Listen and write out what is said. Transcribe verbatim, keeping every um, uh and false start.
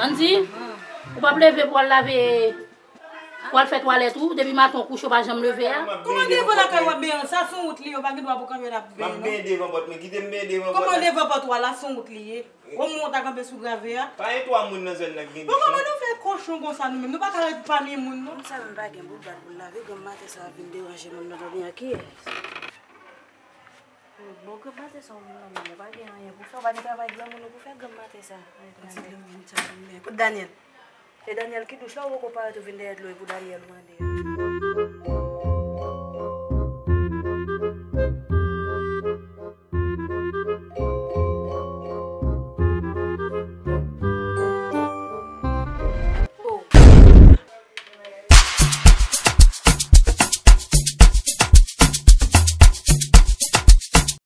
Andy, ou p ap leve pou w al lave, pou w al fè twalèt ou, depi maten w kouche w pa janm leve a? Kòman devan lakay w ap benyen? Sa se yon wout li ye, w pa gen dwa pou kanpe l ap benyen, non. M ap benyen devan pòt mwen, kite m benyen devan pòt la. Kòman devan pòt ou a la, se yon wout li ye? Omwen w ta kanpe sou grave a. Pa gen twa moun nan zòn nan ki gen dich, non. Bon, kòman nou fè kochon konsa nou menm? Nou pa ka ret pami moun, non. Moun sa menm pa gen bout bal pou l lave, granm maten sa ap vin deranje moun nan, tande a kiyès? Bon, granm maten sa, yon moun nan menm, ou pa gen anyen pou fè, ou pa gen travay granmoun ou pou fè granm maten sa. Ti granmoun sa, men. Kot Daniel? E Daniel ki douch la, ou poko parèt ou vin dèyè dlo, e pou Daniel ou mande a.